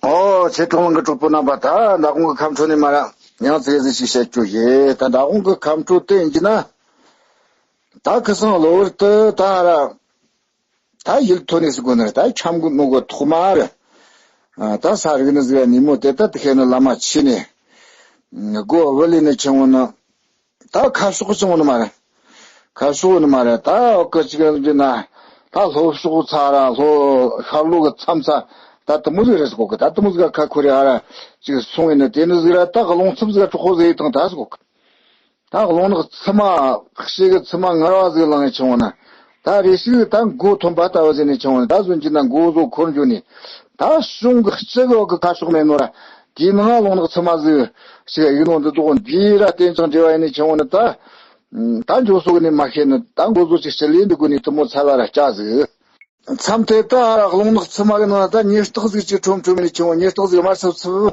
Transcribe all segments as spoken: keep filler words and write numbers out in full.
ཨོ་ཆེ་ཁྲོང་ལང་གི་གྲོགས་པོ་རྣམ་པ། ད་མདང་དགོང་གི་ཁ་འཕྲོ་ནས་མར་ཡང་ཙི་ཙི་ཞིག་བཤད་རྒྱུ་ཡིན། ད་མདང་དགོང་གི་ཁ་འཕྲོ་དེ་ཡིན་གྱི་ན། ད་ཁ་སང་གློ་བུར་དུ་ད་ར་ད་ཡིད་ཐོན་ནས་སུ་གོ་ནར་ད་འཁྱམ་གི་མོ་གོ་ཐོག་མ་རེད། ད་ས་རིག་ནི་ཟིག་ནི་མོ་དེ་ད་དེ་ཁེ་ནི་བླ་མ་ཆི་ནས་སྒོ་བུ་ལི་ནི་ཆི་མོ་ནི། ད་ཁ་ཕྱོགས་ཅི་མོ་ནི་མ་རེད། ཁ་ཕྱོགས་ནི་མ་རེད། ད་འོ་ཀི་ཅི་ག་འདི་ན་ད་ལྷོ་ཕྱོགས་ཚ་ར་ལྷོ་ཤར་ལྷོ་གི་མཚམས་ཚ་ད་དུ་མོ་ཟིག་རེད་ཟེར་གོ་གི། ད་དུ་མོ་ཟིག་ཁ་ཁོ་རེ་ཧ་ར་ཅིག་སོང་ཡིན་ནི་དེ་ནི་ཟིག་ར་ད་རླུང་འཚུབ་ཟིག་གྲོགས་ཟིག་དང་ད་ཟེར་གོ་གི། ད་རླུང་ནག་ཚི་མ་ཤེ་གི་ཚི་མ་ངར་བ་ཟིག་ལངས་ཆི་མོ་ན། ད་རེ་ཞིག་ད་མགོ་ཐོན་པ་ལྟ་བུ་ཟིག་ནས་ཆི་མོ་ན། ད་གཟོན་གྱི་ན་མགོ་བཟོ་འཁོར་འཇོ་ནས་ད་གཞུང་གི་སྤྱི་གི་འོག་གི་ཁ་ཕྱོགས་མེད་ནོ་ར། དེའི་ནང་རླུང་ནག་ཚི་མ་ཟིག་ཞིག་ཡིག་ནོ་འདི་དོག་འདི་ར་གཏན་ཆགས་འབྲེལ་བ་ཡིན་ནས་ཆི་མོ་ན། ད་ད་འཇོ་སོགས་ནས་མ་ཤེས་ནི་ད་མགོ་བཟོ་ཅིག་ཞི་ལི་འདི་དགོས་ནས་དུ་མོ་ཚ་ལ་ར་སྐྱ་ཟིག་མཚམས་དེ་ད་ར་རླུང་ནག་ཚི་མ་གི་ནང་ད་ཉེར་སྟག་ཟིག་ཅིག་ཁྲོམ་ཁྲོམ་ནས་ཆི་མོ། ཉེར་སྟག་ཟིག་དམར་ཚབ་ཚབ།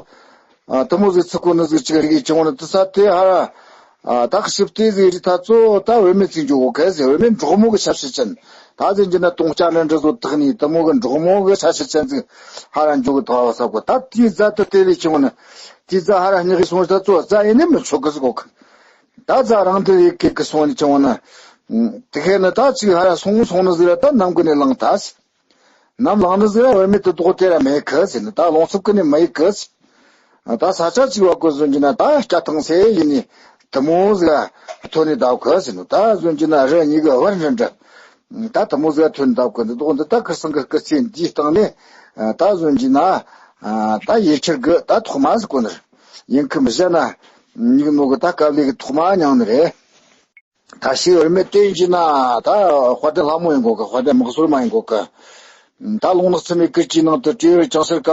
ཨ་དུ་མོ་ཟིག་ཚི་ཁོ་ནི་ཟིག་ཅིག་རིག་ཆི་མོ་ནི་དུ་ས་དེ་ཧ་ར། ཨ་ད་ཞིབ་ལྟས་ཟིག་རི་ཐ་ཚོ་ད་བུད་མེད་ཚིག་འཇོག་གོ་གལ་ཟེར། བུད་མེད་འབྲོག་མོ་གི་ཆབ་སྲིད་ཅན། ད་ཟིན་གྱི་ན་དུང་ལྕགས་ནི་འདྲ་བཟོ་དག་ནི་དུ་མོ་གི་འབྲོག་མོ་གི་ཆབ་སྲིད་ཅན་ཟིག་ཧ་ར་འཇོག་གི་ཐ་བ་ས་གོ། ད་དེའི་རྫ་དུ་དེ་ལས་ཆི་མོ་ནི་དེའི་རྫ་ཧ་ར་སྙེག་གི་སོང་། ད་ཚོ་རྫ་ཡིན་ནི་མི་ཆོག་གི་ཟེར་གོ་གི། ད་རྫ་རང་དེ་ལས་ཁེག་གི་སོང་ནི་ཆི་མོ་ན། དེ་ཁེ་ནི་ད་ཅིག་ཧ་ར་སོང་སོང་ནི་ཟིག་ར་ད་ནམ་གི་ནས་ལངས་ད་ཟེར། ནམ་ལངས་ནི་ཟིག་ར་བུད་མེད་དུ་དོག་དེ་ར་མེད་གི་ཟེར་ནི། ད་རླུང་འཚུབ་གི་ནི་མ་ཡིག་གི་ཟེར། ད་ས་ཆ་ཅིག་བ་གོ་གཟོན་གྱི་ན་ད་སྐྱ་ཐང་སེ་ཡིན་ནི་དུ་མོ་ཟིག་ར་ཐོན་ནི་ད་གི་ཟེར་ནི། ད་གཟོན་གྱི་ན་རི་གཉིས་གི་བར་འདྲ་འདྲ། ད་དུ་མོ་ཟིག་ར་ཐོན་ད་གི་འདི་དོག་འདི་ད་ཁིར་སང་གི་སྐུ་ཚེ་འདིའི་སྟེང་ནས་ད་གཟོན་གྱི་ན་ད་ཡེ་ཁྱེར་གི་ད་ཐོག་མ་ཟིག་གོ་ནི་རེད། ཡིན་ཁི་མི་བཞག་ན་མྱིག་ནོ་གི་ད་དཀའ་ལས་གི་ཐོག་མ་མྱངས་ནི་རེད། ད་ཤི་བར་མེད་དེ་ཡིན་གྱི་ན་ད་དཔལ་ལྡན་ལྷ་མོ་ཡིན་གོ་གི། དཔལ་ལྡན་དམག་ཟོར་མ་ཡིན་གོ་གི། ད་རླུང་ནག་ཚི་མའི་ཀིར་གྱི་ནང་དུ་སྤྲེའུ་ཅང་སེར་ཀ་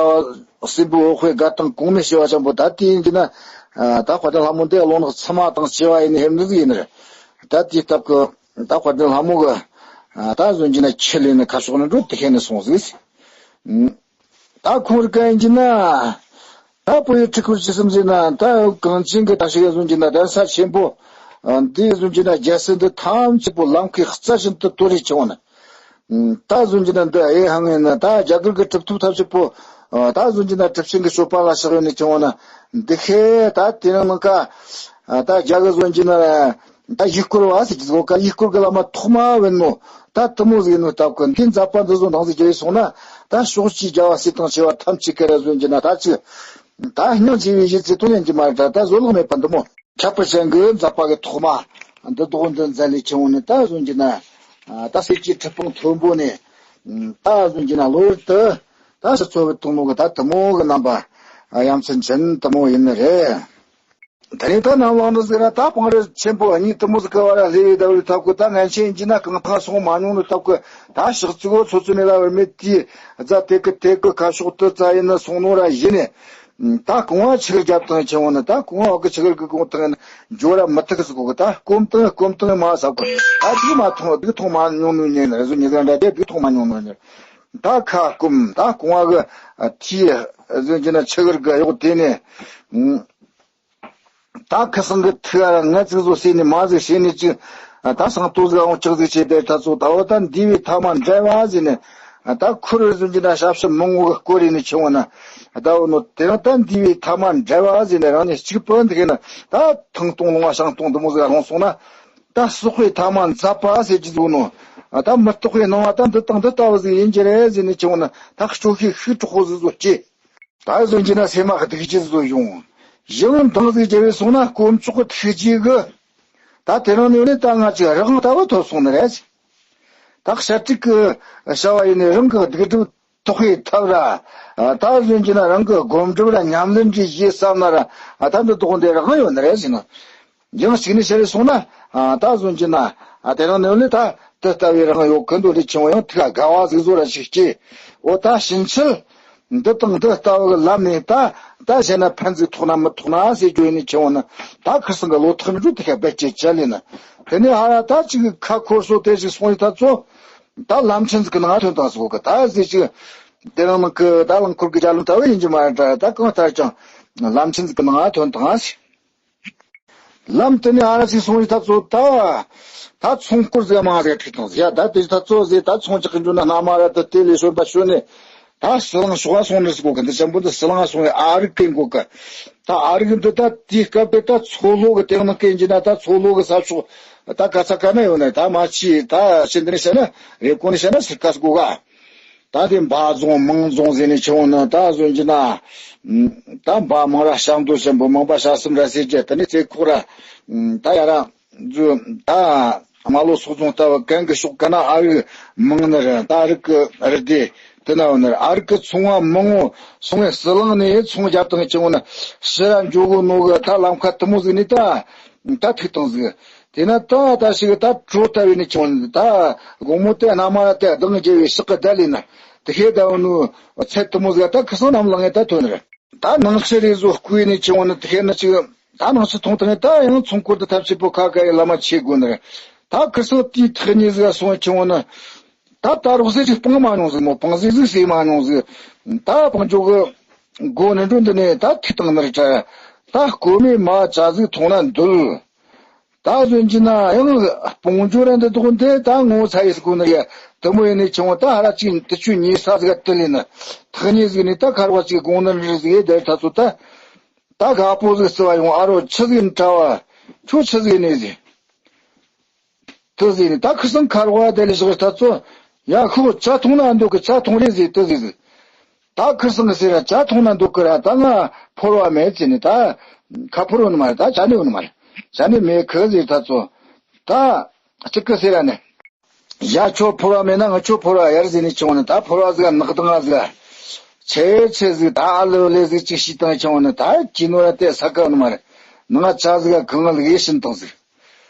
བ་སྲིན་པོའི་འོད་དཔེ་དགའ་སྟངས་གོང་མའི་བྱེ་བ་ཆེན་པོ། ད་དེ་ཡིན་གྱི་ན་ད་དཔལ་ལྡན་ལྷ་མོ་འདི་རླུང་ནག་ཚི་མ་དང་བྱེ་བ་ཡིན་ནི་ཧེམ་ནི་ཟིག་ཡིན་ནི་རེད། ད་དེའི་སྟབས་ཀྱི་ད་དཔལ་ལྡན་ལྷ་མོ་གི་ད་གཟོན་གྱི་ན་ཁྱི་ལེན་ནི་ཁ་ཕྱོགས་ནི་འགྲོ་དེ་ཁེ་ནི་སོང་ཟིག་ད་ཁོང་རི་ཀ་ཡིན་གྱི་ན། ད་བོད་ཡུལ་ཁྲི་ཁུར་ཅི་སེམས་ཟིན་ན་ད་གངས་ཅན་གྱི་ད་ཞིག་ག་གཟོན་གྱི་ན་གདན་ས་ཆེན་པོ་འདི་གཟོན་གྱི་ན་རྒྱལ་སྲིད་འདི་ཐམས་ཅད་པོ་ལམ་ཁའི་རྩ་བཞིན་དུ་དོར་རེ་བྱུང་ན། ད་གཟོན་གྱི་ན་འདི་ཨེ་ཧང་ཡིན་ན་ད་རྒྱ་གར་གྱི་གྲུབ་ཐོབ་ཐམས་ཅད་པོ་ད་གཟོན་གྱི་ན་གྲུབ་ཆེན་གྱི་སྤྱོད་པ་ལ་ཕྱག་ཡོན་ནས་བྱུང་ན་འདི་ཁེ་ད་དེ་རིང་ནང་ཀ་ད་རྒྱ་གི་གཟོན་གྱི་ན། ད་ཡུལ་སྐོར་བ་ཟེར་གྱི་ཟོ་ཀ་ཡུལ་སྐོར་གི་བླ་མ་ཐོག་མ་བན་མོ་ད་དུ་མོ་ཟིག་ནོ་སྟབས་ཀྱི་འདི་མཛད་པ་འདི་ཚོ་འདང་ཟིག་རྒྱབ་སོང་ན་ད་ཕྱོགས་གཅིག་རྒྱལ་བ་སྲས་དང་བཅས་པ་ཐམས་ཅད་ཀ་ར་གཟོན་གྱི་ན་ད་ཅི་ད་སྙིང་རྗེ་བའི་གཞི་ཚེ་ཐུགས་ཉན་གྱི་མ་རེད། ད་བཟོད་གླགས་མེད་པ་འདི་མོ་ཁྱད་པར་ཅན་གྱི་མཛད་པ་གི་ཐོག་མ་འདི་དོག་འདི་མཛད་ལས་ཆེ་བོ་ནི་ད་གཟོན་གྱི་ན་ད་སྲས་ཀྱི་ཁྲི་སྤང་མཐོན་པོ་ནས་ད་གཟོན་གྱི་ན་གློ་བུར་དུ་ད་ཕྱི་ཚོ་བའི་དུང་ལོ་གི་ད་དུ་མོ་གི་རྣམ་པ་ཡ་མཚན་ཅན་དུ་མོ་ཡིན་ནི་རེད། དེ་ནས་ད་ནམ་ལངས་ནི་ཟིག་ར་ད་སྤང་རི་ཆེན་པོ་གཉིས་དུ་མོ་ཟིག་གི་བར་ལ་སླེབས་པའི་ཟླ་བའི་ཐབ་ཀོ་ད་ངན་ཆེན་ཡིན་གྱི་ན་གང་ཐང་སོང་མ་མྱོང་ནི་ཐབ་ཀོ་ད་ཕྱག་ཚིག་གོ་ཚོ་ཚོ་མེད་ལ་བར་མེད་དེའི་རྫ་དེ་ཀི་དེ་ཀི་ཁ་ཕྱོགས་དུ་རྩ་ཡིན་ན་སོང་ནོ་ར་ཡིན་ནི། ད་གོང་བ་ཆི་གི་རྒྱབ་ཐང་ཆེ་བོ་ནི་ད་གོང་བ་གི་ཆི་གི་གི་གོང་ཐང་ཡིན་ན་འཇོ་ར་མི་ཐུག་གི་ཟིག་གོ་གི། ད་སྐོམ་ཐང་སྐོམ་ཐང་མ་ཟ་གོ་ད་དུག་མ་ཐོང་དུག་ཐོང་མ་མྱོང་ནོ་ཉན་རེ་ཟོ་ཉི་ཟ་འདྲ་དེ་དུག་ཐོང་མ་མྱོང་ནོ་ཉན། ད་ཁ་སྐོམ་ད་གོང་བ་གི་ཐིའི་ཟོན་གྱི་ན་ཆི་གི་གི་གཡོག་དེ་ནི། ད་ཁ་སང་གི་ཐུག་ཨ་ར་ང་ཙིག་བཟོ་ཟེར་ནས་མ་ཟིག་བྱས་ནས་ཅིག་ད་སང་ཏོ་ཟིག་འོང་ཅག་ཟིག་བྱས་ཏེ་ད་ཚོ་ད་འོ་ད་འདི་བའི་ཐ་མ་འབྲེལ་བ་ཟེར་ནས་ད་ཁུར་བཟོ་གྱི་ན་ཞབས་ཕྱི་མང་བོ་གི་སྐོར་རེ་ནས་ཆེ་བོ་ན་ད་འོ་ནོ་དེ་རིང་ད་འདི་བའི་ཐ་མ་འབྲེལ་བ་ཟེར་ནས་རང་ཉིད་གཅིག་པུ་འདི་གི་ན་ད་ཐང་སྟོང་ལོང་བ་ཤང་སྟོང་འདི་མོ་ཟིག་ལོང་སོང་ན་ད་སོག་པའི་ཐ་མ་མཛད་པ་ཟེར་གྱི་ཟིག་ནོ་ད་མི་རྟོག་པའི་སྣང་བ་ད་འདི་དང་འདི་ལྟ་བུ་ཟིག་ཡིན་གྱི་རེད་ཟེར་ནས་ཆེ་བོ་ན་ད་སྤྱོད་ཤེས་ཤིག་གྲོགས་པོ་ཟིག་བཟོ་སྐྱེ། ད་གཟོན་གྱི་ན་སེམས་མ་སྡུག་ཅི་བཟོ་ཡོང་། ཡང་འདང་ཟིག་རྒྱབ་པའི་སོང་ན་དཀོན་མཆོག་གི་ཐུགས་རྗེ་གི། ད་དེ་རིང་ནས་ནི་ད་ང་ཅིག་རང་ལྟ་བུ་ཐོབ་སོང་ནི་རེད། ད་ཤ་ཀྲིག་གི་བྱ་བ་ཡིན་ནི་རང་གི་སྡིག་སྒྲིབ་དག་པའི་ཐབས་ར། ད་གཟོན་གྱི་ན་རང་གི་སྒོམ་སྒྲུབ་ར་ཉམས་ལེན་གྱི་ཡིད་བསམ་ན་ར་ད་འདི་དོག་འདི་རང་ཡོད་ནི་རེད་ཟེར་ན། ཡང་གཅིག་ནས་བཤད་རེ་སོང་ན། ད་གཟོན་གྱི་ན། དེ་རིང་ནས་ནི་ད་དེ་ལྟ་བུའི་རང་ཡོད་ཀུན་ཏུ་ལས་ཆེ་བ་ཡང་ཐུགས་དགའ་བ་ཟིག་བཟོ་ར་ཞིག་སྐྱེ། འོ་ད་ཕྱིན་ཆད། འདི་དང་འདི་ལྟ་བུ་གི་ལམ་ནས་ད་ད་བྱས་ན་ཕན་ཟིག་ཐོགས་ན་མི་ཐོགས་ན་ཟེར་རྒྱུ་ཡིན་ནི་ཆེ་བ་ན་ད་ཁིར་སང་གི་བློ་ཐག་འགྲོ་དེ་ཁ་བེད་སྤྱད་བྱ་ལེ་ན། དེ་ནས་ཧ་ར་ད་ཅིག་ཁ་འཁོར་སོ་དེ་ཞིག་སོང་ཡི་ད་ཚོ། ད་ལམ་ཆེན་ཟིག་གི་ནང་ཐོན་དང་ཟིག་གི་ད་ཟེར་ཅིག་དེ་རིང་ནང་གི་ད་རླངས་འཁོར་གི་རྒྱ་ལམ་ལྟ་བུ་ཡིན་གྱི་མ་རེད་ད་གང་ལྟར་ཀྱང་ལམ་ཆེན་ཟིག་གི་ནང་ཐོན་དང་ཟེར། ལམ་དེ་ནས་ཨ་ར་ཅིག་སོང་ཡི་ད་ཚོ་ད། ད་ཚོང་སྐོར་ཟེར་མ་ཟེར་ཁྲིད་དང་ཟེར་ད་དེ་ད་ཚོ་ཟེར་ད་ཚོང་ཅག་གི་འཇུ་ན་སྣ་མ་ར་ད་དེ་ལས་ཤོར་པ་ཤོར་ནས། ད་ཟི་ལིང་ཕྱོགས་ལ་སོང་ནི་ཟེར་གོ་གི། འདི་ཆེན་པོ་འདི་ཟི་ལིང་ང་སོང་བའི་ཨ་རིག་གི་གོ་གི། ད་ཨ་རིག་འདི་ད་དེའི་སྐབས་དེ་ད་མཚོ་ལྷོ་གི་སྟེང་ནང་སྐད་འཇི་ན་ད་མཚོ་ལྷོ་གི་ས་ཕྱོགས་ད་ག་ས་ག་ན་ཡོད་ནི། ད་མ་ཆི་ད་ཕྱི་འདི་ནས་བཤད་ན་རེབ་གོང་ནས་བཤད་ན་སི་ཁ་སི་གོ་ག། ད་དེ་འབའ་རྫོང་མང་རྫོང་ཟེར་ནས་ཆེ་བོ་ནི་ད་གཟོད་འཇི་ན། ད་འབའ་མང་ར་ཤ་མདོ་ཆེན་པོ་མང་པ་ཤ་གསུམ་ར་ཟེར་གྱི། དེ་ནས་རྩེ་ཁོག་ར་ད་ཡ་ར། ཛུ། ད་རྨ་ལྷོ་སོག་རྫོང་ལྟ་བུ་གན་གི་ཕྱོགས་ག་ན་ཨ་རིག་མང་ནི་རེད། ད་ཨ་རིག་གི་རི་སྡེ་དེ་ན་ཡོད་ནི་རེད། ཨ་རིག་གི་ཚོང་བ་མང་བོ་སོང་བའི་ཟི་ལིང་ནས་ཚོང་རྒྱབ་བཏང་ཆེ་བོ་ནི་ཕྱི་ར་འགྱོ་གོ་ནོ་གི་ད་ལམ་ཁ་དེ་མོ་ཟིག་ནས་ད་ད་ཐུག་བཏང་ཟིག། དེ་ན་ད་ད་ཞིག་ད་གྲོ་ལྟ་བུ་ནས་ཆེ་བོ་ནི་ད་དགོང་མོ་དེ་གནམ་མ་ར་དེ་གདངས་རྒྱས་པའི་ཞག་གི་ད་ལས་ན་དེ་ཤེད་ད་ཡོད་ནོ་ཚད་དེ་མོ་ཟིག་ད་ཁི་སང་ནམ་ལངས་ངས་ད་ཐོན་ནི་རེད། ད་ནང་ཆུ་རེ་ཟོ་བརྐོས་ནས་ཆེ་བོ་ནི་དེ་ཤེད་ན་ཅིག་ད་ནང་ཆུ་ཐོང་བཏང་ངས་ད་ཡང་ཚོང་སྐོར་དུ་ཐབས་ཆེ་པོ་ཁ་ཁ་ཡི་བླ་མ་ཆེ་དགོས་ནི་རེད། ད་ཁི་སང་དེའི་ཐག་ཉེ་ཟིག་སོང་ཆེ་བོ་ནི་ད་ད་རོགས་ཟེར་ཅིག་སྤང་མ་མྱོང་ཟིག། མོ་སྤང་ཟིག་ཟིག་ཟེར་མ་མྱོང་ཟིག། ད་སྤང་འཇོག་གི་སྒོ་ནས་འགྲོ་འདི་ནས་ད་ཐུག་བཏང་ནི་རེད་དྲ། ད་རྐོ་མའི་མ་ཅ་ཟིག་ཐོང་ན་འདུལ། ད་གཟོད་འཇི་ན་ཡང་སྤུང་ཇོ་ར་འདི་དོག་འདི་ད་ངོ་ཚ་ཡི་སྐུ་ནི་ཡ་དུ་མོ་ཡི་ནི་ཆུང་ད་ཧ་ར་ཅིག་དུ་ཆུ་ཉེ་ས་ཟིག་དུ་ལི་ནི་ཐག་ཉེ་ཟིག་ནི་ད་ཁར་བ་ཅིག་དགོང་ནི་རི་ཟིག་དེར་ད་ཚོ་ད་ད་ག་པོ་ཟིག་རྩི་བ་ཡོང་ཨ་རོ་ཆི་ཟིག་ནི་གྲ་བ་ཁྱོད་ཆི་ཟིག་ནི་ཟིག་དུ་ཟིག་ནི་ད་ཁི་སང་ཁར་བ་དེ་ལི་ཟིག་ད་ཚོ་ཡ་ཁོ་ཇ་འཐུང་ན་འདུག་གི། ཇ་འཐུང་རེ་ཟིག་དུ་ཟིག་ཟིག། ད་ཁིར་སང་གི་ཟེར་ར་ཇ་འཐུང་ན་འདུག་གི་ར། ད་ང་ཕོར་བ་མེད་ཟེར་ནས་ད་ཁ་ཕོར་ཡོད་ནི་མ་རེད། ད་ཇ་ནི་ཡོད་ནི་མ་རེད། ཇ་ནི་མེད་གི་ཟེར། ད་ཚོ་ད་གཅིག་གི་ཟེར་ར་ནི་ཡ་ཁྱོད་ཕོར་བ་མེད་ན་ང་ཁྱོད་ཕོར་བ་ཡར་ཟེར་ནས་ཆུང་ནི་ད་ཕོར་བ་ཟིག་ནག་དང་ང་ཟིག་ཆེ་ཆེ་ཟིག་ད་ཨ་ལོ་ལེ་ཟིག་ཅིག་ཤི་དང་ཆུང་ནི་ད་ཀྱི་ནོ་ར་དེ་ས་ཀ་ཡོད་ནི་མ་རེད། ནང་ང་ཇ་ཟིག་གང་ལ་ལེ་ཤིན་དང་ཟིག།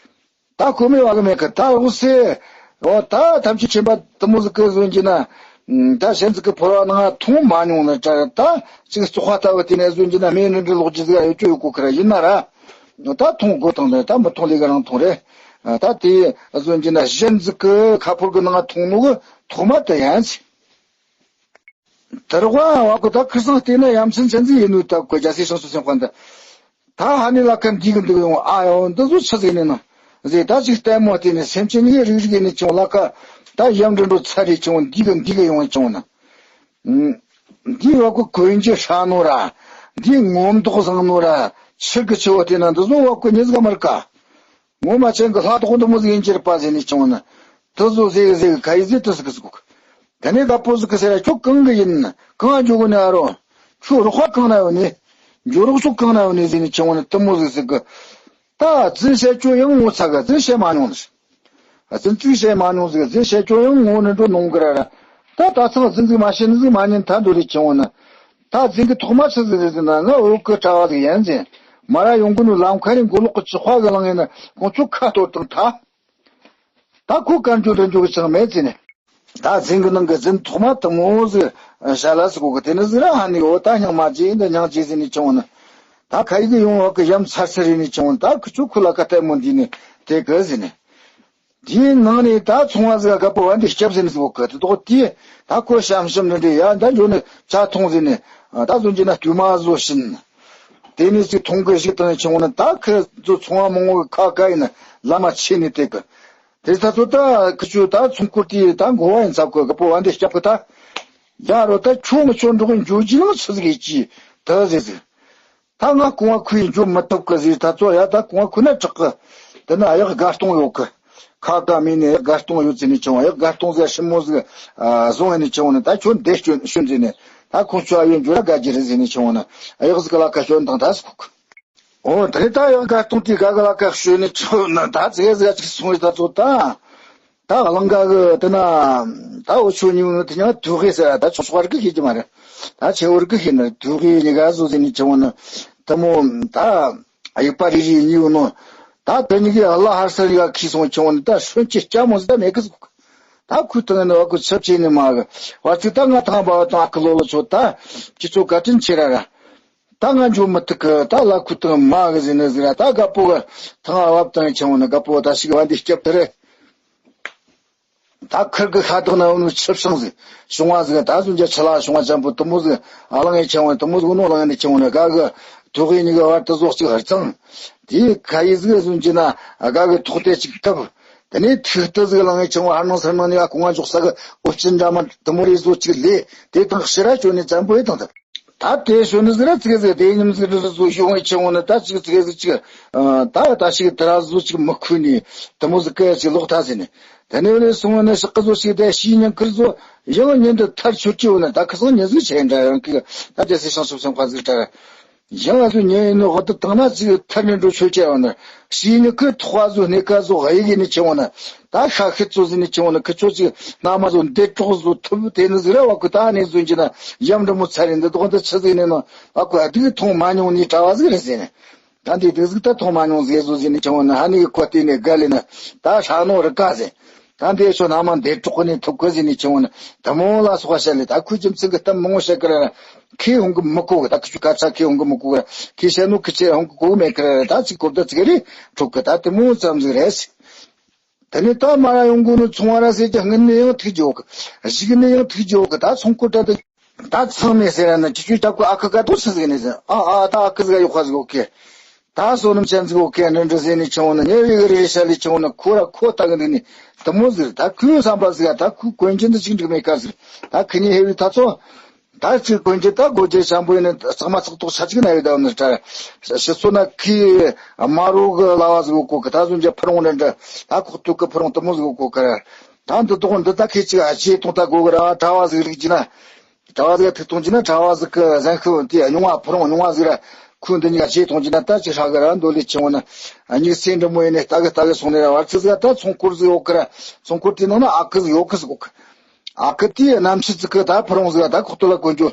ད་ཁོ་མོས་བ་གི་མེད་གི། ད་འོ་སེ། འོ་ད་ཐམས་ཅད་མཁྱེན་པ་དུ་མོ་ཟིག་གི་གཟོན་གྱི་ན། ད་གཞན་ཟིག་གི་ཕོར་བ་ནང་ཐོང་མ་མྱོང་ན་དྲ། ད་ཅིག་བཙོག་པ་ལྟ་བུ་དེ་ནས་གཟོན་གྱི་ན་མེ་ནི་འདྲི་ལོག་ཅི་ཟིག་ཡོད་ཅོ་ཡོད་གོ་ཁི་ར་ཡིན་ན་ར། ད་ཐོང་དགོ་དང་ད་མི་ཐོང་ལས་ཀ་རང་ཐོང་རེད། ད་དེ་གཟོན་གྱི་ན་གཞན་ཟིག་གི་ཁ་ཕོར་གི་ནང་ཐོང་ནོ་གི་ཐོག་མ་དེ་ཡིན་ཟིག། དེ་རོགས་བ་གོ་ད་ཁིར་སང་བལྟས་ན་ཡ་མཚན་ཆེན་ཟིག་ཡིན་ནོ་ད་གོ་རྒྱ་སེ་ཧྲང་སུ་སེམས་དཔའ་འདི། ད་ཧ་ནི་ལ་ཁ་འདི་གི་འདི་གི་ཡོང་ཨ་ཡོང་འདི་ཚོ་ཆི་ཟིག་ནི་ན་ཟེ། ད་ཅིག་ལྟད་མོ་བལྟས་ནས་སེམས་ཅན་གཉིས་རིག་རིག་ནས་ཆུང་ལ་ཁ་ད་ཡམ་འདྲི་འགྲོ་ཚ་རེ་ཆུང་འདི་གི་འདི་གི་ཡོང་ཆུང་ན། འདི་བ་ཀུ་གོན་གྱི་ཧྲ་ནོ་ར། འདི་ངོ་མདོག་བཟང་ནོ་ར། ཆི་གི་ཆི་བོ་བལྟས་ན་འདི་ཚོ་བ་ཀུ་ཉིས་ག་མར་ཀ། ངོ་མ་ཅན་གི་ལྷ་དོག་འདི་མོ་ཟིག་ཡིན་གྱི་རེད་པ་ཟེར་ནས་ཆུང་ན། དེ་ཚོ་ཟེ་གི་ཟེ་གི་ཁ་ཡི་ཟེ་དེ་ཟེ་གི་ཟེ་གི། དེ་ནས་ད་པོ་ཟེ་གི་ཟེར་ར་ཁྱོད་གང་གི་ཡིན། གང་འཇོག་གི་ནི་ཨ་རོ། ཁྱོད་རོགས་པ་གང་ན་ཡོད་ནི། འཇོག་རོགས་ཚོ་གང་ན་ཡོད་ནི་ཟེར་ནས་ཆུང་ན་དེ་མོ་ཟེ་གི་ཟེ་གི། ད་རྫུན་བཤད་ཁྱོད་ཡང་ངོ་ཚ་གི་རྫུན་བཤད་མ་མྱོང་ནི། རྫུན་ཚིག་བཤད་མ་མྱོང་ཟེ་གི་རྫུན་བཤད་ཁྱོད་ཡང་ངོ་ནི་འགྲོ་ནོང་གི་ར་ར། ད་ད་ཚང་རྫུན་ཟིག་མ་བཤད་ནི་ཟིག་མ་ཉན་ད་འདོད་རེ་ཆུང་ན། ད་རྫུན་གི་ཐོག་མ་ཆི་ཟིག་རེད་ཟེར་ན་ང་འུ་གི་གྲྭ་བ་ཟིག་ཡིན་ཟེ། མ་ར་ཡོང་གི་ནུ་ལམ་ཁ་ནས་མགོ་ལོག་གི་ཅི་ཁ་གི་ལངས་ཡིན་ན་ཁོང་ཚོ་ཁ་གཏོར་དང་ད། ད་ཁོ་གར་འཇུག་དང་འཇུག་གི་ཅང་མེད་ཟེ་ནས། ད་རྫུན་གི་ནང་གི་རྫུན་ཐོག་མ་དུ་མོ་ཟིག་བཤད་ལ་ཟེ་གོ་གི། དེ་ནི་ཟིག་ར་ཧ་ནི་འོ་ད་སྙིང་མ་རྗེ་འདི་སྙིང་རྗེ་ཟེ་ནས་ཆུང་ན། ད་ཁ་ཡི་གི་ཡོང་བ་གི་ཡམ་ཚར་ཚར་རེ་ནས་ཆུང་ན། ད་ཁི་ཆུ་ཁུ་ལ་ཁ་ལྟད་མོ་འདི་ནས་དེ་གི་ཟེ་ནས། དེའི་ནང་ནས་ད་ཚོང་བ་ཟིག་ག་པོ་བ་འདི་སྐྱབས་ཟིན་ཟིག་གི་དེ་དོག་དེ་ད་ཁོ་ཤམ་ཤམ་འདྲ་འདྲ་ཡ་ད་འཇོ་ནི་ཇ་འཐུང་ཟིན་ནས་ད་གཟོད་འཇི་ན་དུས་མ་བཟོ་བཞིན། དེ་ནས་ཅིག་འཐུང་གི་ཞིག་དང་བྱུང་ན་ད་ཁི་ཚོ་ཚོང་བ་མང་བོ་གི་ཁ་བཀག་ཡིན་ན་བླ་མ་ཆེ་ནས་དེ་གི། དེ་ད་ཚོ་ད་ཁི་ཆུ་ད་ཚོང་སྐོར་དེ་ད་འགོ་བ་ཡིན་ཚ་གི་ག་པོ་བ་འདི་སྐྱབས་གི་ད། ཡ་རོ་ད་ཁྱོད་ང་ཁྱོད་འགྲོ་གི་འཇོ་རྒྱུ་ལང་ཆི་ཟིག་ཡིན་གྱི་ད་ཟེ་ཟིག། ད་ང་རྐང་བ་ཁུ་ཡིས་འཇོ་མི་ཐུབ་གི་ཟེར། ད་ཚོ་ཡ་ད་རྐང་བ་ཁུ་ན་དྲག་གི། དེ་ན་གཡག་དགའ་སྟོང་ཡོད་གི། ཁ་བཀག་མིན་ནས་གཡག་དགའ་སྟོང་ཡོད་ཟེར་ནས་ཆུང་བ། གཡག་དགའ་སྟོང་ཟེར་ཞིམ་མོ་ཟིག་བཟུང་ཡིན་ནས་ཆུང་བ་ནི་ད་ཁྱོད་འདས་སྐྱོན་ཤོད་ཟེར་ནས། ད་ཁོང་ཚོ་ཨ་ཡོན་འཇོ་ལ་དགའ་རྒྱུ་རེད་ཟེར་ནས་ཆུང་བ་ནི་གཡག་ཟིག་ལ་ཁ་ཞོན་དང་ད་ཟིག་ཁུག། འོ་དེ་ད་གཡག་དགའ་སྟོང་དེ་ག་ག་ལ་ཁ་ཞོན་ནས་ཆུང་ན་ད་ཙི་གེ་ཟིག་ཅིག་སོང་ཡོད། ད་ཚོ་ད། ད་གླིང་ག་གི་དེ་ན་ད་འུ་ཆོ་གཉིས་ནི་དེ་ཉག་དུག་གི་ཟེར། ད་ཆོག་ཆོག་རིག་གི་ཤེས་ཀྱི་མ་རེད། ད་ཆེ་བོ་རིག་གི་ཤེས་ན་དུག་གི་ཉི་ག་བཟོ་ཟིན་ནི་ཆེ་བོ་ནི་དེ་མོ་ད་དབྱུག་པ་རིལ་རིལ་གཉིས་ཡོད་ནོ། ད་དེ་གཉིས་ཀྱི་ཨ་ལ་ཧར་སར་ཡ་ཁི་སོང་ཆེ་བོ་ནི་ད་ཧྲོན་གྱི་སྐྱ་མོ་ཟིག་ད་མེད་གི་ཟིག། ད་ཁུ་ཐང་ནི་བ་ཁུ་ཆབ་ཆེ་ནི་མ་གི་བར་ཚིག་ད་ང་ཐང་བ་དང་ཨ་ཁུ་ལོ་ལོ་ཆོ་ད་ཁྱི་ཚོ་བཀའ་དྲིན་ཆེ་ར་ར། ད་ང་འཇོ་མི་ཐུབ་གི། ད་ལ་ཁུ་ཐང་མ་གི་ཟིན་ནི་ཟིག་ར། ད་དགའ་པོ་གི་ཐང་ཨ་བབ་དང་ཆེ་བོ་ནི་དགའ་པོ་ད་ཞིག་བ་འདི་སྐྱབས་དེ་རེད། ད་ཁིར་གི་ཁ་ཐོག་ན་འུ་ནུ་ཆིབས་ཤིང་ཟིག་བྱུང་བ་ཟིག། ད་གཟོད་རྒྱ་ཆི་ལ་བྱུང་བ་ཅན་པོ་དུ་མོ་ཟིག་ཨ་ལང་ཡི་ཆེ་བོ་དུ་མོ་ཟིག་ནོ་ལང་ཡི་ཆེ་བོ་ནི་ག་གི་དུ་གི་ཉི་གི་བར་དུ་ཟོག་ཅིག་ཧར་ཚང་། དེའི་ཁ་ཡི་ཟིག་གཟོད་ཀྱི་ན་ག་གི་ཐོག་དེ་ཅིག་བཏབ། དེ་ནས་ཐིག་ཏུ་ཟིག་ལངས་ངེ་ཆུང་བ་ཧར་ནང་སར་ནང་ནས་ཀོང་བ་འཇོག་ས་གི་ཨོ་ཅི་འདྲ་མ་དུ་མོ་རེ་བཟོ་ཅིག་ལས་དེ་དང་ཕྱི་ར་བཅོ་ནས་བཙན་པོ་ཡེ་དང་དུ། ད་དེ་ཤོད་ནི་ཟིག་ར་ཙིག་ཟིག་དེ་ཉིམ་ཟིག་རི་བཟོ་ཤོད་ངེ་ཆུང་བ་ནི་ད་ཅིག་ཙིག་ཟིག་ཅིག་ད་ད་ཞིག་དུ་ར་བཟོ་ཅིག་མི་ཁུ་ནི་དུ་མོ་ཟིག་གི་ཅིག་ལོག་ཐ་ཟིན་ནི། དེ་ནས་ནི་སོང་བ་ནི་ཞག་གི་བཟོ་ཞིག་དེ་ཤི་ཉིན་ཁིར་བཟོ་ཡང་ཉིན་དུ་ཐར་ཆོད་ཀྱི་བོ་ནི་ད་ཁི་སང་ཉིན་ཟིག་ཆེ་འདྲ་ཡང་གི་ད་དེ་སི་ཤང་སུབ་སེམས་ཁ་ཟིག་དྲ། ཡང་ང་ཚོ་ཉིན་ཡིན་ནོ་ཧོ་དུ་བཏང་ན་ཅིག་ཐར་ནས་འགྲོ་ཆོད་ཀྱི་བོ་ནི་ཤི་ཉིན་ཁིར་ཐོག་བ་བཟོ་སྣེ་ཁ་བཟོ་ཧ་ཡི་གི་ནི་ཆེ་བོ་ནི་ད་ཤ་ཤི་ཚོ་ཟིན་ནི་ཆེ་བོ་ནི་ཁི་ཆོ་ཅིག་སྣ་མ་བཟོ་འདེད་གྲོགས་བཟོ་ཐུབ་དེ་ནི་ཟིག་ར་བ་ཁུ་ད་ནས་བཟོ་གྱི་ན་ཡམ་འདྲ་མོ་ཚ་རེ་འདི་དོག་འདི་ཆི་ཟིག་ནས་ནོ་བ་ཁུ་ཨ་དུག་མཐོང་མ་མྱོང་ནི་གྲྭ་བ་ཟིག་རེད་ཟེར་ནས། ད་འདི་དེ་ཟིག་ད་མཐོང་མ་མྱོང་ཟེར་བཟོ་ཟིན་ནི་ཆུང་བ་ནི་ཧ་ནི་གི་ཁོ་བལྟས་ནས་དགའ་ལེ་ན་ད་ཧྲ་ནོ་རི་ཀ་ཟེར། ད་འདི་ཆོ་ན་མ་འདི་གྲོགས་ནི་ཐུབ་གི་ཟིན་ནི་ཆུང་བ་ནི་དུ་མོ་ལ་སོགས་པ་བཤད་ལེ་ད་ཁོའི་རྒྱུ་མཚན་གི་གཏམ་མང་བོ་བཤད་གི་ར། ཁོས་ཧོང་གི་མི་གོ་གི་ད་ཁི་ཆུ་ཁ་ཚ་ཁོས་ཧོང་གི་མི་གོ་གི་ར་ཁོས་བཤད་ནོ་ཁི་ཆེ་ཧོང་གི་གོ་གི་མེད་གི་ར་ད་ཅིག་གོ་བརྡ་ཅིག་རེ་འཕྲོག་གི་ད་དུ་མོ་ཙམ་ཟིག་རེད། དེ་ནས་ད་མ་ར་ཡོང་གོ་ནི་ཚོང་བ་ར་ཟེར་གྱི་སྔུན་ནས་ཡང་ཐུག་རྒྱུ་གི་གཞིག་ནས་ཡང་ཐུག་རྒྱུ་གི་ད་ཚོང་ཁུར་ད་དུ། ད་ཚང་མས་ཟེར་ན་ཅི་ཅུ་ཅག་གི་ཨ་ཁུ་ག་དུ་སུ་ཟིག་ནས་ཟེར་ཨ་ཨ་ད་ཨ་ཁུ་ཟིག་ཡོད་ཁ་ཟིག་ཨོ་ཁེ། ད་བསོད་ནམས་ཅན་ཟིག་ཨོ་ཁེ་འདྲ་འདྲ་ཟེར་ནས་ཆུང་བ་ན་ཉེ་བའི་གི་རེ་ཤ་ལས་ཆུང་བ་ན་ཁོ་ར་ཁོ་ལྟ་གི་འདུག་ནས་དུ་མོ་ཟིག་ད་ཁོའི་བསམ་པ་ཟིག་ད་ཁོའི་གོན་རྒྱུ་འདི་ཅིག་འགྲིག་མེད་ཁ་ཟིག་ད་ཁི་ཉིན་ཧེ་བའི་ད་ཚོ། ད་ཅིག་གོན་རྒྱུ་ད་གོ་རྒྱུ་ཤམ་པོ་ཡིན་ན་ཚང་མ་ཚགས་ཐོག་ཆ་ཅིག་ན་ཡོད་ད་ནི་ད་ཕྱི་ཚོ་ན་ཁི་མ་རོ་གི་ལ་བ་ཟིག་ཨོ་ཁོ་གི་ད་བཟོ་རྒྱུ་ཕུ་རུང་འདྲ་འདྲ་ད་ཁོག་ཐུག་གི་ཕུ་རུང་དུ་མོ་ཟིག་ཨོ་ཁོ་གི་ར། ད་འདི་དོག་འདི་ད་ཁི་ཅིག་ཨ་ཅེ་ཐོང་ད་གོ་གི་ར་གྲྭ་བ་ཟིག་རིག་གི་ན། གྲྭ་བ་ཟིག་ཐུག་ཐུག་ཅི་ན་གྲྭ་བ་ཟིག་གི་གཟན་ཤུ་དེ་རྙིང་བ་ཕུ་རུང་རྙིང་བ་ཟིག་ར་ཁུ་འདི་གཉིས་ཀ་ཆེ་ཐོང་ཅི་ན་ད་ཅི་ཧྲ་གི་ར་འདོད་ལས་ཆེ་བོ་ན་གཉིས་སེ་འདྲ་མོ་ཡིན་ནས་ལྟ་གི་ལྟ་གི་སོང་ནས་ར་བར་ཚི་ཟིག་ད་ཚོང་སྐོར་ཟིག་ཡོད་གི་ར་ཚོང་སྐོར་དེ་ནང་ན་ཨ་ཁུ་ཟིག་ཡོད་གི་ཟིག་གོ་གི་ཨ་ཁུ་དེ་རྣམ་ཤེས་ཟིག་གི་ད་ཕུ་རུང་ཟིག་ད་ཁོག་ཏུ་ལ་གོན་རྒྱུ་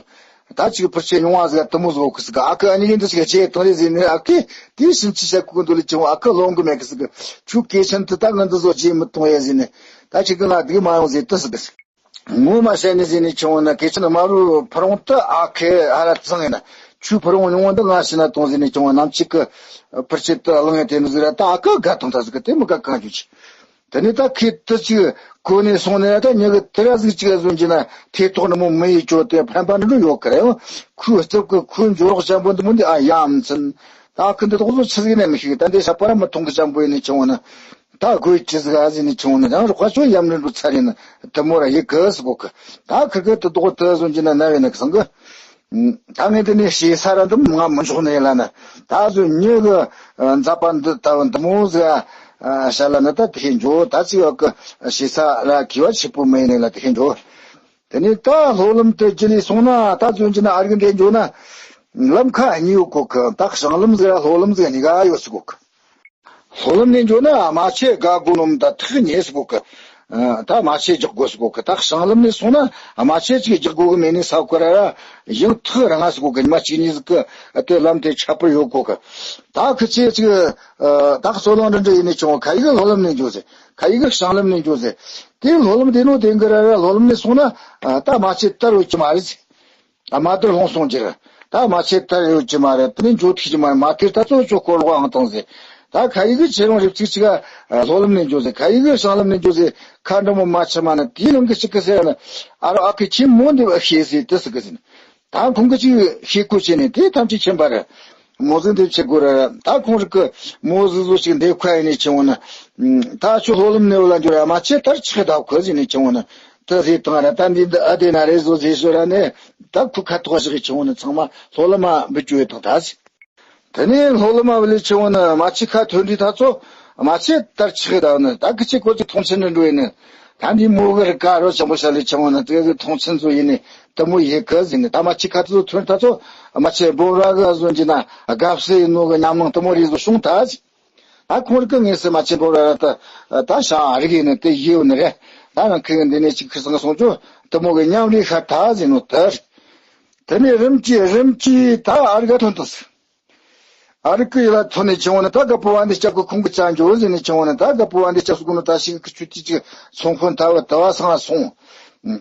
ད་ཅིག་ཕུར་ཆེ་རྙིང་བ་ཟིག་དུ་མོ་ཟིག་ཡོད་གི་ཟིག་གི་ཨ་ཁུ་ཨ་ནི་གི་འདི་ཞིག་ཆེ་ཐོང་རེ་ཟིག་ནས་ཨ་ཁུ་དེ་ཕྱིན་ཅི་བྱ་གི་འདོད་ལས་ཆེ་བོ་ཨ་ཁུ་ལོང་གི་མེད་གི་ཟིག་གི་ཁྱོད་སྐད་ཆེན་དུ་ད་ང་འདི་ཟོ་རྗེས་མི་གཏོང་ཡ་ཟིག་ནས་ད་ཅིག་གི་ང་སྡིག་མ་ཡོང་ཟིག་དུ་ཟིག་གི་ཟིག་ངོ་མ་བཤད་ནི་ཟེར་ནས་ཆུང་བ་ན་སྐད་ཆ་ནི་མ་རུ་ཕུ་རུང་དུ་ཨ་ཁེ་ཧ་ར་ཚང་ཡིན་ན་ཆུ་ཕུ་རུང་ཉུང་བ་འདི་ང་ཤི་ན་གཏོང་ཟེར་ནས་ཆུང་བ་ནམ་ཅིག་གི་ཕུར་ཆེད་དུ་གླང་ཡང་དེ་ནི་ཟིག་ར་ད་ཨ་ཁ་དགའ་ཐང་ཐ་ཟིག་གི་དེ་མི་དགའ་གང་རྒྱུ་ཆི། དེ་ནས་ད་ཁེ་དུ་ཅིག་གོ་ནས་སོང་ནས་ད་ཉི་གི་དེ་ར་ཟིག་ཅིག་བཟོ་འཇི་ན་ཐེ་ཐོག་ནི་མོ་མི་ཡི་ཅོ་དེ་ཕན་པ་འདི་འགྲོ་ཡོད་གི་རེད་ཡང་ཁུ་རྩུབ་གི་ཁུ་འཇོ་རོགས་ཅན་པོ་འདི་མོ་འདི་ཨ་ཡ་མཚན་ད་ཁུ་འདི་དོག་བཟོ་ཆི་ཟིག་ནས་མི་ཤེས་གི་ད་འདི་ཤ་པ་ར་མི་ཐོང་གི་ཅན་པོ་ཡིན་ནས་ཆུང་བ་ན། ད་དགོས་ཅི་ཟིག་ཨ་ཟིན་ནི་ཆུང་ནི་ཡང་རོགས་ཁ་ཆོ་ཡམ་རིན་པོ་ཚ་རིན་དུ་མོ་ར་ཡི་གི་སི་གོ་གི་ད་ཁི་གི་དུ་དོག་དུ་ཟོན་གྱི་ན་ན་བས་ན་གི་སང་གི་ད་ངས་འདི་ནས་ཤེས་ས་ར་འདི་ང་མི་འཇོག་ནི་ལ་ན་ད་ཟོན་ཉི་གི་མཛད་པ་འདི་ལྟ་བུ་འདི་མོ་ཟིག་ཨ་ཤ་ལ་ནི་ད་དེ་ཧེ་འཇོ་ད་ཅི་ཡོད་གི་ཤེས་ས་ར་གི་བ་ཆི་པོ་མེད་ནི་ལ་དེ་ཧེ་འཇོ། དེ་ནས་ད་ལྷོ་ལམ་དུ་ཇི་ལི་སོང་ན་ད་ཟོན་གྱི་ན་ཨ་རིག་འདི་འཇོ་ན་ལམ་ཁ་གཉིས་ཡོད་གོ་གི་ད་བྱང་ལམ་ཟིག་ར་ལྷོ་ལམ་ཟིག་གཉིས་ཀ་ཡོད་སི་གོ་གི་ལྷོ་ལམ་ནས་འགྱོ་ན་རྨ་ཆུ་དགའ་དགོ་ནོ་མི་ད་ཐག་ཉེ་སི་གོ་གི་ད་རྨ་ཆུ་རྒྱག་དགོ་སི་གོ་གི་ད་བྱང་ལམ་ནས་སོང་ན་རྨ་ཆུ་ཅིག་རྒྱག་དགོ་གི་མེད་ནི་ས་གོ་ར་ར་ཡང་ཐག་རིང་ང་སི་གོ་གི་ཉི་མ་གཅིག་གཉིས་ཟིག་གི་དེ་ལམ་དེ་ཁྱད་པར་ཡོད་གོ་གི་ད་ཁི་ཆེ་ཅིག་ད་ཁི་ཚོ་ལོང་འདྲ་འདྲ་ཡིན་ནི་ཆུང་ཁ་ཡི་གི་ལྷོ་ལམ་ནས་འགྱོ་ཟེ་ཁ་ཡི་གི་བྱང་ལམ་ནས་འགྱོ་ཟེ་དེ་ལྷོ་ལམ་དེ་ནོ་དེ་གི་ར་ར་ལྷོ་ལམ་ནས་སོང་ན་ད་རྨ་ཆུ་དར་ཡོད་ཀྱི་མ་རེད་ཟེ། ཨ་མ་དེར་ལྷུང་སོང་ཅིར། ད་རྨ་ཆུ་དར་ཡོད་ཀྱི་མ་རེད། དེ་ནས་འགྱོ་ཐུབ་ཀྱི་མ་རེད། མ་དེར་ད་གཙོ་ཆོ་སྐོར་ལོག་ཨང་བཏང་ཟེར། ད་ཁ་ཡི་གི་ཆེ་རུང་རིབ་ཚིག་ཅིག་ཨ་ལྷོ་ལམ་ནས་འགྱོ་ཟེར། ཁ་ཡི་གི་བྱང་ལམ་ནས་འགྱོ་ཟེར། ཁ་འདྲ་མོ་མ་ཆི་མ་ན་དེའི་ནང་གི་ཅིག་གི་ཟེར་ན། ཨ་རོ་ཨ་ཁུ་ཁྱིམ་མོ་འདི་བ་ཤེས་ཟེར་དེ་སི་གི་ཟེར། ད་ཁོང་གི་ཅིག་ཤེས་ཁུ་བྱས་ནས་དེ་ཐམས་ཅད་ཁྱིམ་པ་རེད། མོ་ཟིག་འདི་ཆི་དགོས་ར་ར། ད་ཁོང་རིག་གི་མོ་ཟིག་ཟོ་ཞིག་འདེབས་ཁ་ཡིན་ནས་ཆི་འོང་ན། ད་ཆུ་ལྷོ་ལམ་ནས་བ་ལ་འགྱོ་ར་རྨ་ཆུ་དར་ཆི་གི་ད་ཁོ་ཟེར་ནས་ཆི་འོང་ན། ད་ཟེར་དང་ར་ད་འདི་འདི་ཨ་དེ་ན་རེ་བཟོ་ཟེར་ཟོ་ར་ནས་ད་ཁུ་ཁ་ཐོག་ཞིག་གི་ཆུང་ནི་ཚང་མ་ལྷོ་ལ་མ་འབུད་བཅོས་དང་ད་ཟེར། དེ་ནས་ལྷོ་ལ་མ་བ་ལས་ཆུང་ནི་རྨ་ཆུ་ཁ་ཐོན་དུས་ད་ཚོ་རྨ་ཆུ་དར་ཆི་གི་ད་ནི་ད་ཁི་ཆི་ཁོ་ཅི་མཐོང་ཆེན་འདྲ་འགྲོ་ཡིན་ནི། ད་འདི་མོ་གི་རི་ཀ་རོ་ཆེན་པོ་ཤ་ལས་ཆུང་ནི་དེ་གི་མཐོང་ཆེན་ཚོ་ཡིན་ནི་དེ་མོ་ཡི་གི་ཟེར་ནི་ད་རྨ་ཆུ་ཁ་ཚོ་ཐོན་ད་ཚོ་རྨ་ཆུ་སྦོམ་ར་གི་བཟོ་གྱི་ན་དགའ་བསུ་ཡིན་ནོ་གི་ཉམས་སྣང་དེ་མོ་རེ་བཟོ་བྱུང་ད་ཟེར། ད་ཁོང་རིག་གི་ངེས་སུ་མ་ཆེན་པོ་ར་ད་ད་ཤ་རིག་ཡིན་ནི་དེ་ཡིའུ་ནི་རེད། ད་རང་ཁི་འདི་ནས་ཅིག་ཁི་སང་སོང་ཅོ་དུ་མོ་གི་མཉམ་རིག་ཤ་ད་ཟིན་ནོ་དེ་རེད། དེ་ནས་རིམ་གྱིས་རིམ་གྱིས་ད་ཨ་རིག་ག་ཐོན་ཐོན་སི། ཨ་རིག་གི་ཡི་ལ་ཐོན་ནས་ཆེན་བོ་ནི་ད་དགའ་པོ་བ་འདི་སྐྱབས་ཀྱི་ཁོང་གི་ཅང་འཇོ་ཟིན་ནས་ཆེན་བོ་ནི་ད་དགའ་པོ་བ་འདི་སྐྱབས་སུ་གོ་ནོ་ད་ཞིག་གི་ཆུ་ཏི་ཅིག་ཚོང་དཔོན་ད་བ་ད་བ་སང་སོང་།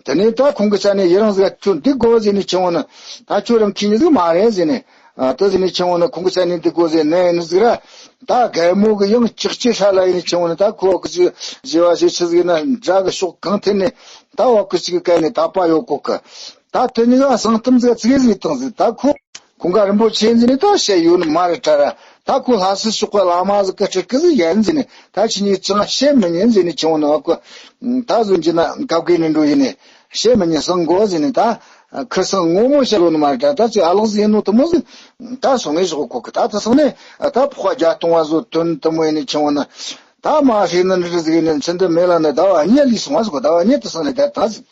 དེ་ནས་ད་ཁོང་གི་ཅ་ནས་ཡི་རང་ཟིག་ཁྱོད་འདི་དགོ་ཟེར་ནས་ཆེན་བོ་ནི། ད་ཁྱོད་རང་ཁྱི་ཉི་ཟིག་མ་རེད་ཟེར་ནས། ཨ་ད་ཟེར་ནས་ཆེན་བོ་ནི་ཁོང་གི་ཅ་ནས་འདི་དགོ་ཟེར་ནས་ཡིན་ཟིག་ར། ད་རྒན་མོ་གི་ཡང་ལྕགས་ཀྱི་ཧྲ་ལ་ཡིན་ཆེན་བོ་ནི་ད་ཁོ་གི་ཅི་བཞི་བ་ཞིག་ཆི་ཟིག་ན་འདྲ་གི་ཕྱོགས་གང་ཐད་ནས་ད་བ་གི་ཅིག་གི་ག་ནས་ད་པ་ཡོད་གོ་གི། ད་དེ་ཉི་ག་སང་གཏམ་ཟིག་ཚིག་ཟིག་བཏང་ཟིག་ད་ཁོ་ཁོང་ག་རིན་པོ་ཆེ་ཟིག་ནས་ད་བཤད་ཡོད་ནི་མ་རེད་དྲ་ར། ད་ཁོ་ལྷ་སའི་ཕྱོགས་གི་བླ་མ་ཟིག་གི་སྤྲུལ་སྐུ་ཟིག་ཡིན་ཟེར་ནས། ད་ཁྱེད་གཉིས་ཅང་བཤད་མི་ཉན་ཟེར་ནས་ཁྱེར་འོང་ནི་བ་ཀོ། ད་བཟོ་རྒྱུ་ན་གབ་གེ་ནས་འགྲོ་ཡིན་ནས། བཤད་མི་ཉན། གསང་དགོས་ཟེར་ནས། ད་ཁུ་སང་ངོ་མ་བཤད་ལོ་ནི་མ་རེད། ད་ད་ཅིག་ཨ་ལགས་ཟིག་ཡིན་ནོ་དེ་མོ་ཟིག་ད་སོང་ངས་ཞོག་ཁོ་གི། ད་དེ་སོང་ནས་ད་ཕོ་བ་བརྒྱ་སྟོང་བ་བཟོ་དོན་དེ་མོ་ཡིན་ནས་ཁྱེར་འོང་ནི། ད་མ་ཧྲེ་ནི་འདྲི་ཟིག་ནི་ཚུན་དུ་མེད་ལ་ནི། ཟླ་བ་གཉིས་ལུས་སོང་བ་ཟིག་གོ། ཟླ་བ་གཉིས་དེ་སོང་ནས་ད་ད་ཟིག་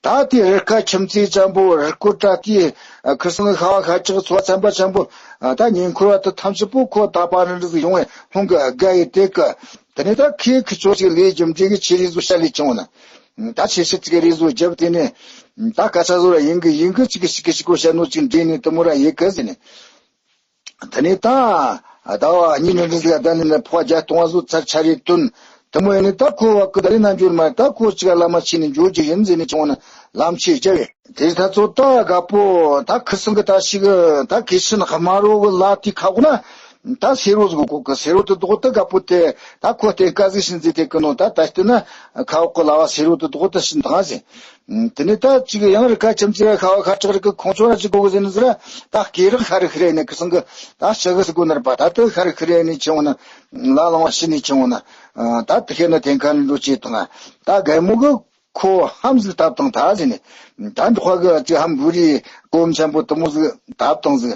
ད་དེ་རི་ཁ་ཁྱིམ་མཚེས་ཆེན་པོ། རི་སྐོར་བྲག་དཀྱིལ། ཁུ་སང་གི་ཤ་བ་ཤ་ཁྲག་ཚོ་བ་ཚན་པ་ཆེན་པོ། ད་ཉེ་འཁོར་བ་དེ་ཐམས་ཅད་པོ་ཁོ་ད་པ་རི་འདྲི་ཟིག་ཡོང་བས་ལྷུང་གི་དགའ་ཡི་དེ་གི། དེ་ནས་ད་ཁོས་ཁི་ཆོ་ཅིག་ལས་རྒྱུ་འབྲས་གི་ཆེད་རེ་བཟོ་བཤད་ལས་ཁྱེར་འོང་ནི། ད་ཆེ་ཤི་ཅིག་རེ་བཟོ་རྒྱབ། དེ་ནས་ད་སྐད་ཆ་བཟོ་ར་ཡིན་གི་ཡིན་གི། ཅིག་གི་ཅིག་གི་ཅིག་གོ་བཤད་ནོ་ཅིག་འདྲེས་ནས་དེ་མོ་ར་ཡེ་གི་ཟེར་ནས། དེ་ནས་ད་ཟླ་བ་གཉིས་ནས་འདྲི་ཟིག་ད་ནས་ནི་ཕོ་བ་བརྒྱ་སྟོང་བ་བཟོ་ཚར་ཆ་རེ་བཏོན། དེ་མོ་ཡིན་ནས་ད་ཁོ་བ་ཀི་ད་རེ་ན་འགྱུར་མ། ད་ཁོ་ཅིག་བླ་མ་ཆེ་ནས་འགྱུར་རྒྱུ་ཡིན་ཟེར་ནས་ཁྱེར་འོང་ནི་ལམ་ཆས་རྒྱབ་ཡོད། དེ་ད་ཚོ་ད་དགའ་པོ་ད་ཁུ་སང་གི་ད་ཞིག་ད་གེ་ཤི་ན་དམར་རོ་གི་ལ་དེ་ཁ་འོག་ན་ད་སེ་རོ་ཟིག་གོ་གི། སེ་རོ་དེ་དོག་ད་དགའ་པོ་དེ་ད་ཁོ་དེ་དཀའ་ཟིག་ཤིན་ཟིག་དེ་གི་ནོ། ད་ད་ལྟ་ན་ཁ་འོག་གི་ལ་བ་སེ་རོ་དེ་དོག་ད་ཤིན་དང་ཟེར། དེ་ནས་ད་ཅིག་ཡང་རི་ཁ་ཁྱིམ་མཚེས་ཁ་བ་ཁ་བྲག་རི་གི་ཁོང་ཚོ་ར་ཅིག་གོ་གི་ཟེར་ནི་ཟེར། ད་སྐེ་རགས་ཁ་རི་ཁི་རེ་ནས་ཁུ་སང་གི་ད་ཤི་གི་ཟིག་གོ་ནར་པ། ད་དེ་ཁ་རི་ཁི་རེ་ནས་ཁྱེར་འོང་ནི་ལ་ལང་བ་ཤི་ནས་ཁྱེར་འོང་ནི། ད་དེ་ཁེ་ན་དེ་ཁ་ནས་འགྲོ་ཅེས་དང་། ད་རྒན་མོ་གི་ཁོ་ལྷམ་ཟིག་བཏབ་བཏང་ད་ཟེར་ནས། ད་འབྲོག་པ་གི་ཅིག་ལྷམ་བུ་རི་གོམ་ཆེན་པོ་དེ་མོ་ཟིག་བཏབ་བཏང་ཟིག་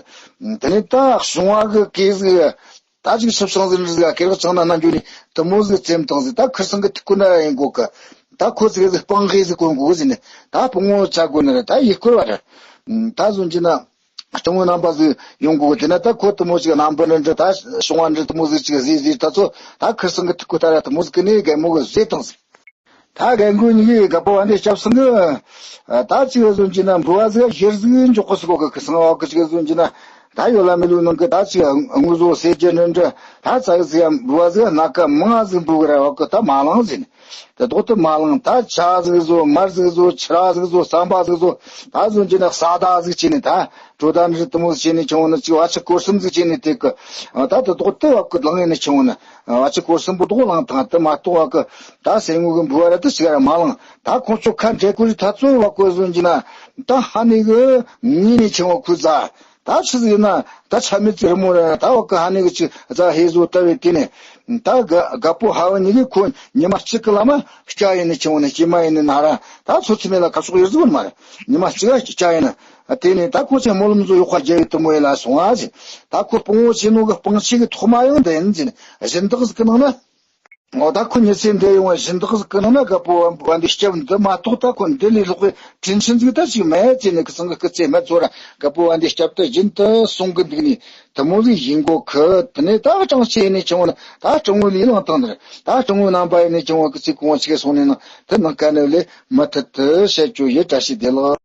དེ་ནས་ད་གཞུང་བ་གི་སྐེ་ཟིག་ད་ཅིག་ཤི་བྱང་ཟིག་འདྲི་ཟིག་ཁེ་རག་ཚང་ན་ན་འགྱོ་ནས་དེ་མོ་ཟིག་བཙེམ་བཏང་ཟིག་ད་ཁུ་སང་གི་ཐུག་གོ་ན་ཡིན་གོ་གི། ད་ཁོ་ཚིག་ཟིག་སྤང་ཧེ་ཟིག་གོན་གོ་ཟིག་ནས། ད་སྤང་ངོ་ཆ་གོ་ན་ར་ད་ཡིག་སྐོར་བ་ར། ད་བཟོ་རྒྱུ་ན་སྤྲང་བོ་རྣམ་པ་ཟིག་ཡོང་གོ་གི། དེ་ན་ད་ཁོ་དེ་མོ་ཅིག་རྣམ་པ་འདྲ་འདྲ་ད་བྱུང་བ་འདྲ་དེ་མོ་ཟིག་ཅིག་ཟིག་ཟིག་ད་ཚོ་ད་ཁུ་སང་གི་ཐུག་གོ་ད་ར་དེ་མོ་ཟིག་གི་ནས་རྒན་མོ་གི་བཟོས་བཏང་ཟིག་ད་རྒན་རྒོན་གཉིས་ཀས་དགའ་པོ་བ་འདི་སྐྱབས་སང་གི། ད་ཅིག་བཟོ་རྒྱུ་ན་འབུལ་བ་ཟིག་གཞིར་ཟིག་འཇོག་གི་སི་གོ་གི། ཁུ་སང་བ་གི་ཅིག་བཟོ་རྒྱུ་ན་ད་ཡོད་ལ་མི་ལུས་ནང་གི་ད་ཅིག་དངོས་བཟོ་ཟེར་རྒྱུ་ནི་འདྲ། ད་ཙག་ཟིག་ཡང་འབུལ་བ་ཟིག་སྣ་ཁ་མང་ཟིག་འབུལ་གི་ར་བ་གི་ད་མ་ལང་ཟིན། ད་དོག་ཏུ་མ་ལང་། ད་ཇ་ཟིག་བཟོ། མར་ཟིག་བཟོ། ཕྱུར་ར་ཟིག་བཟོ། ཟམ་པ་ཟིག་བཟོ། ད་བཟོ་རྒྱུ་ན་ས་ད་ཟིག་བྱས་ནས། ད་གྲོ་ད་འདྲ་དེ་མོ་ཟིག་བྱས་ནས་ཁྱེར་འོང་ནི་ཅིག་བ་ཆི་སྐོར་གསུམ་ཟིག་བྱས་ནས་དེ་གི། ད་ད་དོག་ཏུ་བ་གི་ལང་ཡིན་ནི་ཁྱེར་འོང་ནི། བ་ཆི་སྐོར་གསུམ་པོ་དོག་ལང་དང་དེ་མ་གཏོགས་བ་གི་ད་སེ་ངོ་གི་འབུལ་བ་ར་དེ་ཞིག་ར་མ་ལང་། ད་ཁོང་ཚོ་ཁ་འབྲལ་དགོས་རི་ད་ཚོ་བ་གོ་བཟོ་རྒྱུ་ན་ད་ཧ་ནི་གི་ངུས་ནས་ཁྱེར་འོང་ཁུ་ཛ། ད་ཆི་ཟིག་ཡིན་ན་ད་ཆ་མེད་ཙི་རི་མོ་ར་ད་བ་གི་ཧ་ནི་གི་ཅིག་ཛ་ཧེ་བཟོ་ལྟ་བའི་དེ་ནས། ད་དགའ་དགའ་པོ་ཧ་བ་གཉིས་གི་ཁོ་ཉི་མ་གཅིག་གི་ལ་མ་སྐྱ་ཡིན་ནི་ཁྱེར་འོང་ནི། སྐྱེས་མ་ཡིན་ནི་ན་ར་ད་ཚོ་ཚི་མེད་ལ་ཁ་ཕྱོགས་ཡོད་ཟིག་མ་ར། ཉི་མ་གཅིག་ག་སྐྱ་ཡིན་ན། དེ་ནས་ད་ཁོ་ཚོས་སྨོན་ལམ་བཟོ་ཡོག་ཁ་རྒྱ་ཡི་དུ་མོ་ཡི་ལ་སོང་ཨ་ཟེར། ད་ཁོ་སྤོང་བོ་བྱས་ནོ་གི་སྤང་ཆེ་གི་ཐོག་མ་ཡང་འདི་ཡིན་ཟེར་ནས་སྦྱིན་བདག་ཟིག་གི་ནང་ན། འོ་ད་ཁོ་ཉི་ཚེ་འདི་ཡོང་བ་སྦྱིན་བདག་ཟིག་གི་ནང་ན་དགའ་པོ་བ་འདི་སྐྱབས་འདི་མ་གཏོགས་ད་ཁོ་འདི་ལས་ལྷག་པའི་དྲིན་ཆེན་ཟིག་ད་ཅིག་མེད་ཟེར་ནས་ཁུ་སང་གི་སྐུ་ཚེ་སྨད་ཚོ་ར་དགའ་པོ་བ་འདི་སྐྱབས་དུ་སྦྱིན་དུ་སོང་གི་འདུག་ནི་དུ་མོ་ཟིག་ཡིན་གོ་གི། དེ་ནས་ད་སྤྲང་ཆེ་ཡིན་ནས་ཁྱེར་འོང་ན་ད་སྤྲང་བོ་ལས་ལངས་དང་ནི་ད་སྤྲང་བོ་རྣམ་པ་ཡིན་ནས་ཁྱེར་འོང་སྐུ་ཚེ་གོང་ཆེ་གི་སོང་ནས་ན་དེ་ནང་ཀ་ནི་ལས་མུ་མཐུད་དུ་བཤད་རྒྱུ་ཡི་བཀྲ་ཤིས་བདེ་ལེགས།